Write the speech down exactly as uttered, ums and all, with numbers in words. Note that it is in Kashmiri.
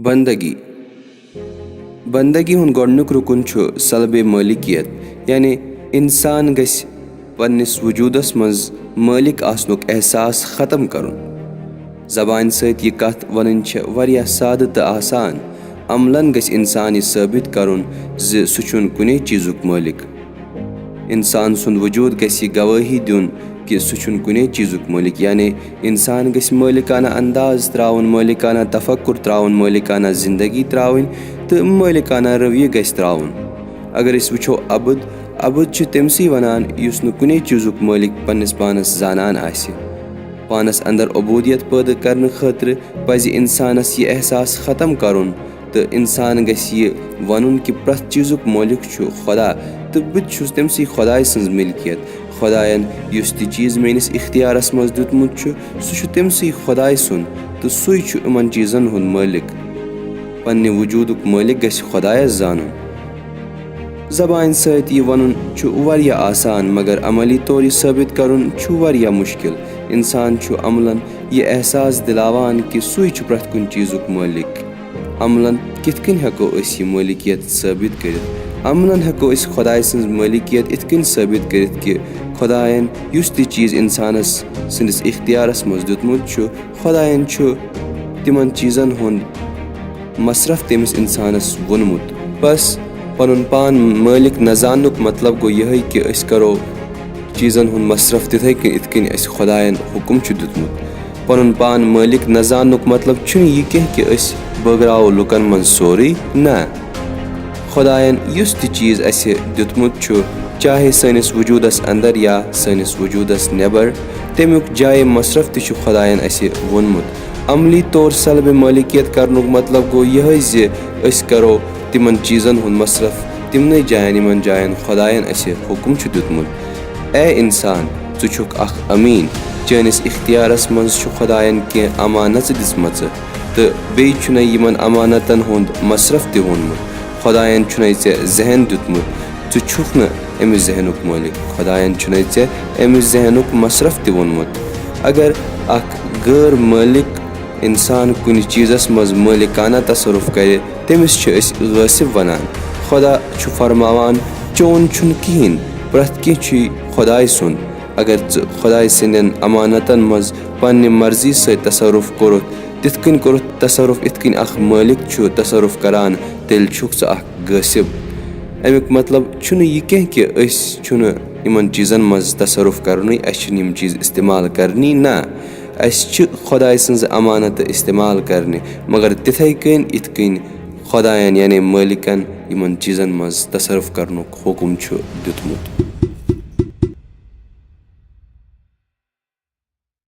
بندگی۔ بندگی ہُنٛد گۄڈٕنیُک رُکُن چھُ سلب مٲلکیت، یعنی انسان گژھِ پننِس وجودس منٛز مٲلک آسنُک احساس ختم کرُن۔ زبانہِ سۭتۍ یہِ کتھ ونٕنۍ چھےٚ واریاہ سادٕ تہٕ آسان۔ عملاً گژھِ انسان یہِ ثٲبت کرُن زِ سُہ چھُنہٕ کُنے چیزُک مٲلک۔ انسان سُنٛد وجود گژھِ یہِ گوٲہی دیُن کہِ سُہ چھُنہٕ کُنے چیزُک مٲلک، یعنی انسان گژھِ مٲلکانہ انداز تراوُن، مٲلکانہ تفکر تراوُن، مٲلکانہ زندگی تراوٕنۍ تہٕ مٲلکانہ رویہِ گژھِ تراوُن۔ اگر أسۍ وٕچھو عبد، عبد چھُ تٔمسٕے ونان یُس نہٕ کُنے چیزُک مٲلک پننِس پانس زانان آسہِ۔ پانس اندر عبودیت پٲدٕ کرنہٕ خٲطرٕ پزِ انسانس یہِ احساس ختم کرُن تہٕ انسان گژھِ یہِ ونُن کہِ پرٛٮ۪تھ چیزُک مٲلک چھُ خدا تہٕ بہٕ تہِ چھُس تٔمسٕے خدایہِ سٕنٛز ملکیت۔ خداین یُس تہِ چیز میٲنِس اختیارس منٛز دیُتمُت چھُ، سُہ چھُ تٔمسٕے خدایہِ سُنٛد تہٕ سُے چھُ یِمن چیزن ہُنٛد مٲلک۔ پننہِ وجودُک مٲلک گژھِ خدایس زانُن۔ زبانہِ سۭتۍ یہِ ونُن چھُ واریاہ آسان، مگر عملی طور یہِ ثٲبت کرُن چھُ واریاہ مشکل۔ انسان چھُ عملاً یہِ احساس دِلاوان کہِ سُے چھُ پرٛٮ۪تھ کُنہِ چیزُک مٲلک۔ عملاً کِتھ کٔنۍ ہٮ۪کو أسۍ یہِ مٲلکیت ثٲبت کٔرِتھ؟ عملاً ہٮ۪کو أسۍ خدایہِ سٕنٛز مٲلکیت اِتھ کٔنۍ ثٲبت کٔرِتھ کہِ خدایَن یُس تہِ چیز انسانس سٕنٛدِس اختیارس منٛز دیُتمُت چھُ، خدایَن چھُ تِمن چیزن ہُنٛد مصرف تٔمِس انسانس ووٚنمُت۔ بس، پنُن پان مٲلک نہ زاننُک مطلب گوٚو یِہوٚے کہِ أسۍ کرو چیزن ہُنٛد مصرف تِتھے کٔنۍ، اِتھ کٔنۍ اَسہِ خدایَن حُکم چھُ دیُتمُت۔ پنُن پان مٲلک نہ زاننُک مطلب چھُنہٕ یہِ کینٛہہ کہِ أسۍ بٲگراوو لُکن منٛز سورُے، نہ۔ خدایَن یُس تہِ چیز اَسہِ دیُتمُت چھُ، چاہے سٲنِس وجودس اندر یا سٲنِس وجودس نٮ۪بر، تمیُک جایہِ مصرف تہِ چھُ خدایَن اَسہِ ووٚنمُت۔ عملی طور سلب مٲلکیت کرنُک مطلب گوٚو یِہوٚے زِ أسۍ کرو تِمن چیزن ہُنٛد مصرف تِمنٕے جاین، یِمن جاین خدایَن اَسہِ حُکم چھُ دیُتمُت۔ اے انسان، ژٕ چھُکھ اکھ امین، چٲنِس اختیارس منٛز چھُ خدایَن کینٛہہ امانژٕ دِژمژٕ، تہٕ بیٚیہِ چھُنَے یِمن امانتن ہُنٛد مصرف تہِ ووٚنمُت۔ خدایَن چھُنَے ژےٚ ذہن دیُتمُت، ژٕ چھُکھ نہٕ أمِس ذہنُک مٲلِک۔ خدایَن چھُنَے ژےٚ أمِس ذہنُک مصرف تہِ ووٚنمُت۔ اگر اکھ غٲر مٲلِک انسان کُنہِ چیزس منٛز مٲلِکانہ تصرف کرِ، تٔمِس چھِ أسۍ غٲصِب ونان۔ خدا چھُ فرماوان، "چون چھُنہٕ کِہیٖنۍ، پرٛٮ۪تھ کینٛہہ چھُے خدایہِ سُنٛد۔" اگر ژٕ خدایہِ سٕنٛدٮ۪ن امانتن منٛز پننہِ مرضی سۭتۍ تصرف کوٚرُتھ، تِتھ کٔنۍ کوٚرُتھ تصرف، یِتھ کٔنۍ اکھ مٲلِک چھُ تصرف کران، تیٚلہِ چھُکھ ژٕ اکھ غٲصِب۔ اَمیُک مطلب چھُنہٕ یہِ کینٛہہ کہِ أسۍ چھُنہٕ یِمن چیزن منٛز تصرف کرنُے، اَسہِ چھِنہٕ یِم چیز استعمال کرنی، نہ، اَسہِ چھِ خدایہِ سٕنٛز امانت استعمال کرنہِ، مگر تِتھے کٔنۍ، یِتھ کٔنۍ خدایَن یعنی مٲلِکَن یِمن چیزن منٛز تصرف کرنُک حُکم چھُ دیُتمُت۔